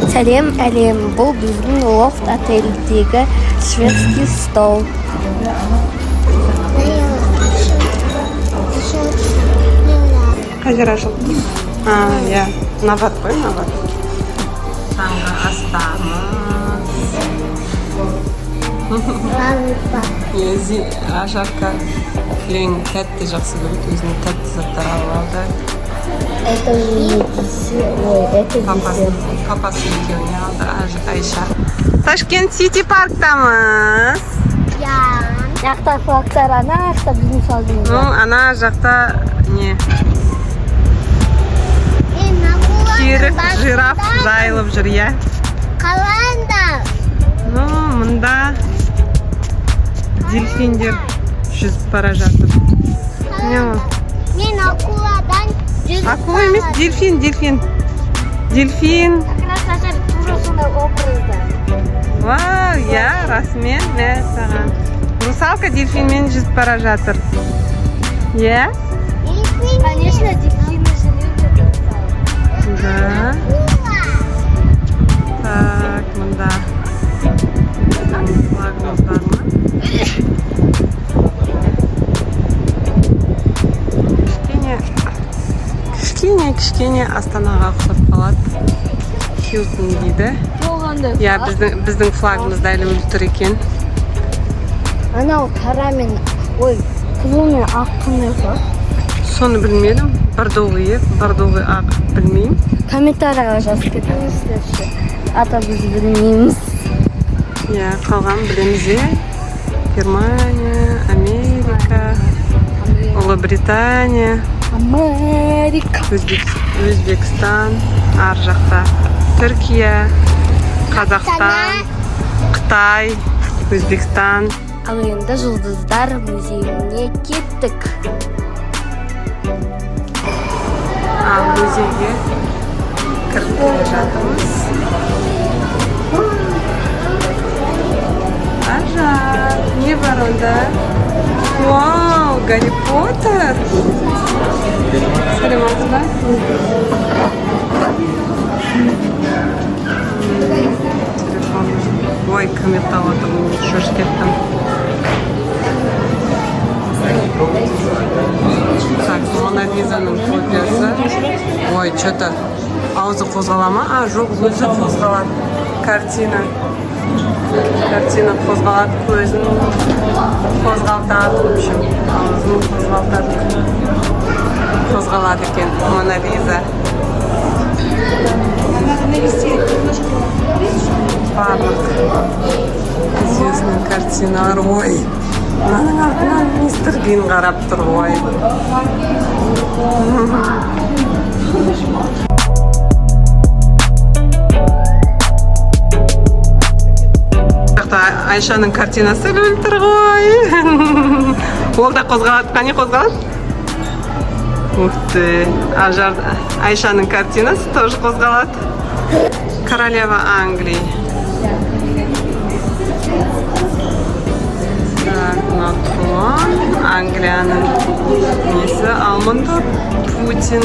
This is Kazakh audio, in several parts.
Сәлем, әлем! Бұл біздің Лофт отельдегі шведский стол. Қай жер ашылды? А, иә, Нават қой, Нават. Таңғы астамыз. Ажарка кілең тәтті жақсы көреді, өзіне тәтті заттар алып алды. Это не десерт, ой, это Папасы, десерт. Папасы екеуіне алды, Айша. Ташкент Сити парктамыз. Жақта флагтар, ана жақта біздің флагымыз Ну, бар. Ана жақта не? Керік жираф жайылып жүр, иә? Қаланда. Ну, мында дельфиндер жүзіп бара жатыр. Не ол? Мен акуладан жүзіп Акула емес, дельфин, дельфин. Дельфин. Как раз Ажар тура сондай образда. Вау, иә, расымен, мәссаған. Русалка дельфинмен жүзіп бара жатыр. Иә? Конечно, дельфины же любят русалок. Да. Так, мында біздің флагымыз бар ма? Кішкене, кішкене, кішкене Астанаға ұқсап қалады. Хилтон дейді. Болғанда. Иә, біздің флагымыз да ілулі тұр екен. Анау қара мен, ой, қызыл мен ақ қандай флаг? Соны білмедім. Бордовый, бордовый ақ, білмеймін. Комментарийға жазып кетіңіздерші. А то біз білмейміз. Иә, қалған білеміз, иә. Германия, Америка, Ұлыбритания, Америка. Өзбекстан, ар жақта Түркия, Қазақстан, Қытай, Өзбекстан. Ал енді Жұлдыздар музейіне кеттік. А, музейге кіріп келе жатырмыз. Ажар, не бар онда? Вау, Гарри Поттер! Саламатсыз ба? Телефон. Ой, кім ұйықтап отыр, шошып кеттім. Так, Мона Лизаның копиясы. Ой, что-то аузы қозғала ма? А, жоқ, өзі қозғалады. Картина. Картина қозғалады, көзін қозғалтады, в общем, аузын қозғалтады. Қозғалады екен Мона Лиза. Надо навести немножко. Барлық известный картиналар. Ой, мынаның артынан мистер Бин қарап тұр ғой. Жақта Айшаның картинасы ілулі тұр ғой. Ол да қозғалады. Қане, қозғалады? Ух ты! Ажар, Айшаның картинасы тоже қозғалады. Королева Англии. Так, мынау трон, Англияның несі, ал мұнда Путин.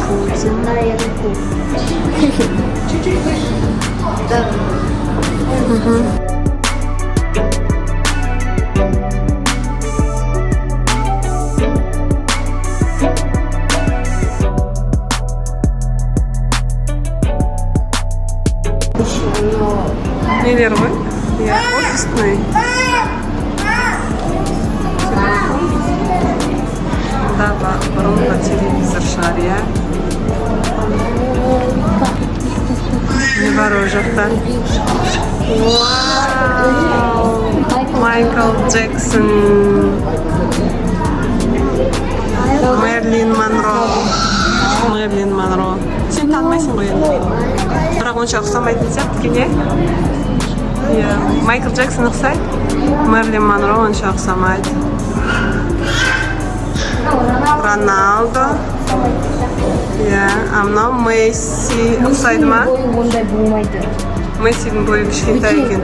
Путин. Дай руку. Чуть-чуть выше. Да. Нелер ғой? Иә, офисный. Телефон. Да, бұрынғы телевизор шығар, иә? Не бар ол жақта? Вау! Майкл Джексон. Мерлин Монро. Мерлин Монро. Сен танымайсың ғой енді. Бірақ онша ұқсамайтын сияқты екен, иә? Иә. Майкл Джексон ұқсайды. Мерлин Монро онша ұқсамайды. Роналдо. Иә, а мынау Месси ұқсайды ма? Бойы ондай болмайды. Мессидің бойы кішкентай екен.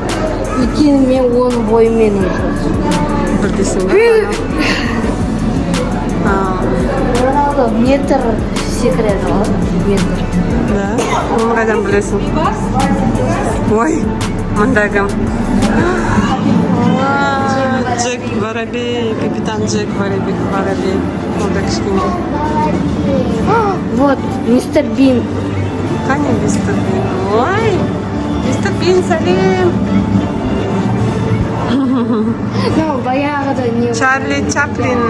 Өйткені мен оның бойымен уже. Білдейсің ба? Роналдо метр Секіреді ғой метр. Да, оны қайдан білесің? Ой, мында кім? А, Джек Воробей, капитан Джек Воробей, Воробей. Ол да кішкене. Вот, мистер Бин. Қане мистер Бин? Ой, мистер Бин, сәлем. Ну, баяғыда не. Чарли Чаплин.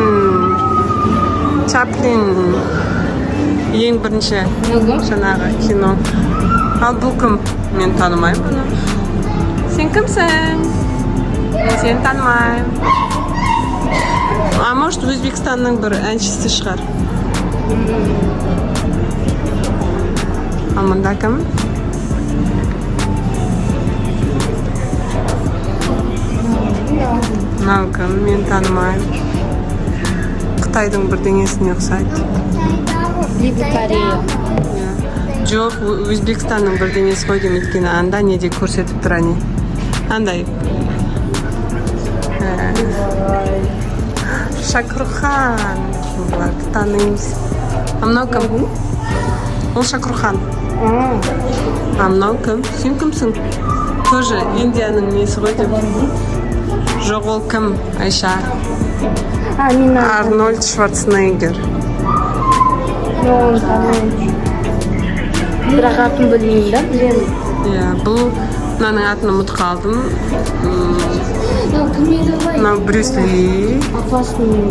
Чаплин. Ең бірінші жаңағы кино. Ал бұл кім? Мен танымаймын бұны. Сен кімсің? Мен сені танымаймын. А может, Өзбекстанның бір әншісі шығар. Ал мында кім? Мынау кім? Мен танымаймын. Қытайдың бірдеңесіне ұқсайды. Либо Корея. Иә. Жоқ, Өзбекстанның бірдеңесі ғой деймін, өйткені анда неде көрсетіп тұр, әне. Андай. Шахрукхан. Бұларды танимыз. А мынау кім? Ол Шахрукхан. А мынау кім? Сен кімсің? Тоже Индияның несі ғой деп. Жоқ, ол кім? Айша. А, мен Арнольд Шварценеггер. Ну, оны танимын. Бірақ атын білмеймін да, білемін. Иә, бұл мынаның атын ұмытып қалдым. Ну, кім еді ғой? Мынау Брюс Ли. Апасының.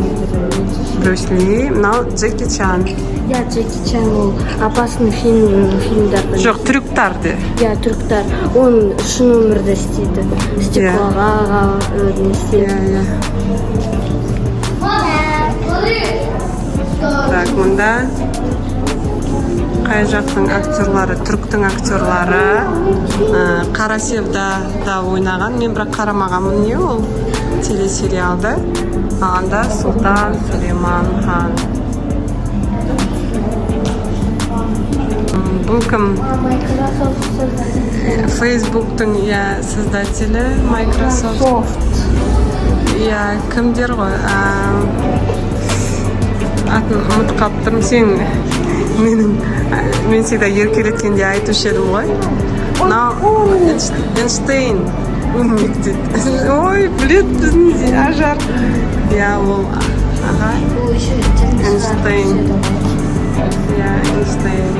Брюс Ли. Мынау Джеки Чан. Иә, Джеки Чан, ол апасының фильмдерді. Жоқ, трюктар де. Иә, трюктар. Оның шын өмірде істейді. Стеклоға не істейді. Иә. Так, мында қай жақтың актерлары? Түріктің актерлары. Қара Севдада ойнаған. Мен бірақ қарамағанмын, не ол телесериалды. Ал анда Сұлтан Сүлейман хан. Бұл кім? Microsoft. Фейсбуктың, иә, создателі Microsoft. Софт. Иә, кімдер ғой? Атын ұмытып қалып тұрмын. Сен менің, мен всегда еркелеткенде айтушы едім ғой. Мынау Эйнштейн, умник дейді. Ой, біледі біздің Ажар. Иә, ол аға. Ол еще Эйнштейн. Иә, Эйнштейн.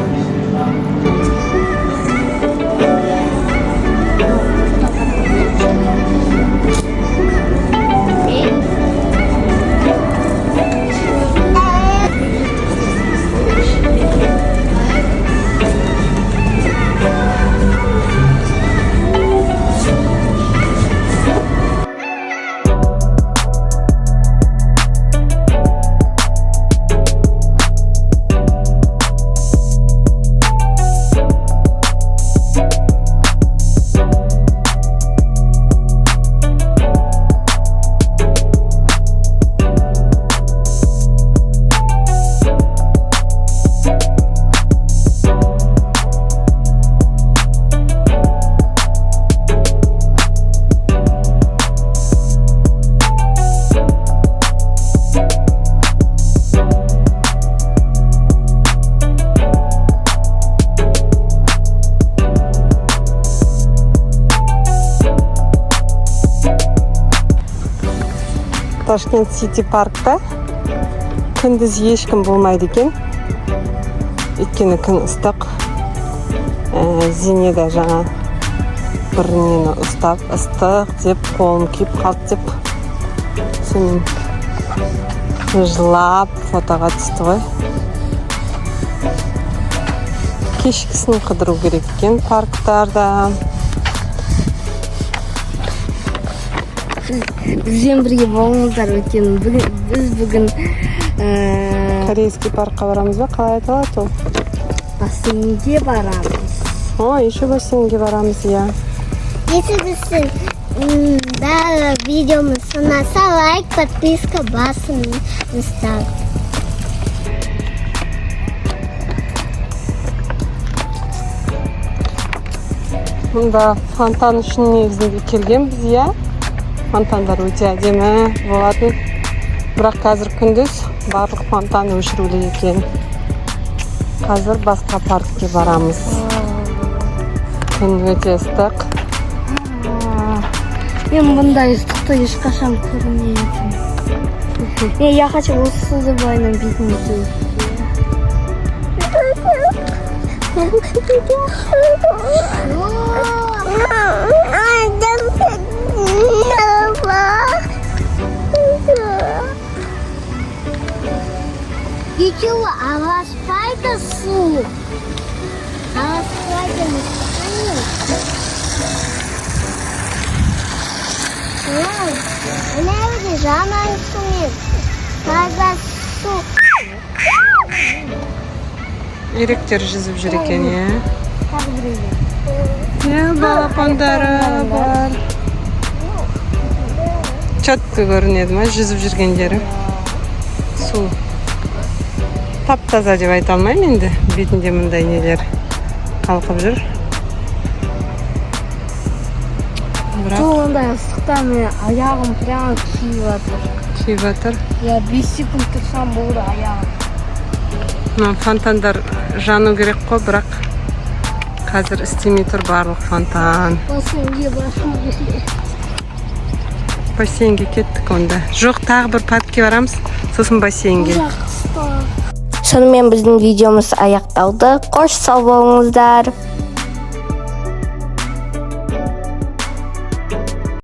Ташкент Сити паркта күндіз ешкім болмайды екен, өйткені күн ыстық. Зине де жаңа бір нені ұстап, ыстық деп, қолым күйіп қалды деп, сонымен жылап фотоға түсті ғой. Кешкісін қыдыру керек екен парктарда. Бізбен бірге болыңыздар, өйткені біз бүгін Корейский паркқа барамыз ба, қалай аталады ол? Бассейнге барамыз. О, еще бассейнге барамыз, иә. Если біздің барлық видеомыз ұнаса, лайк, подписка басыңыздар. Мұнда фонтан үшін негізінде келгенбіз, иә. Фонтандар өте әдемі болатын, бірақ қазір күндіз барлық фонтан өшірулі екен. Қазір басқа паркке барамыз. Күн өте ыстық. Мен бұндай ыстықты ешқашан көрмедім. Не, я хочу осы суды былайынан бетіме теуіп. Екеуі араласпайды су. Араласпайды мұстан. Мына жерде жаман су мен таза су. Үйректер жүзіп жүр екен, иә. Тағы біреуге. Иә, балапандары бар. Четко көрінеді ма жүзіп жүргендері? Су тап таза деп айта алмаймын енді, бетінде мындай нелер қалқып жүр, бірақ Су ондай ыстықта мен аяғым прямо күйіп жатыр. Күйіп жатыр. Я 5 секунд тұрсам болды, аяғым. Мына фонтандар жану керек қой, бірақ қазір істемей тұр барлық фонтан. Бассейнге барғым келеді. Бассейнге кеттік онда. Жоқ, тағы бір паркке барамыз, сосын бассейнге. Жақсы. Сонымен, біздің видеомыз аяқталды. Қош, сау болыңыздар.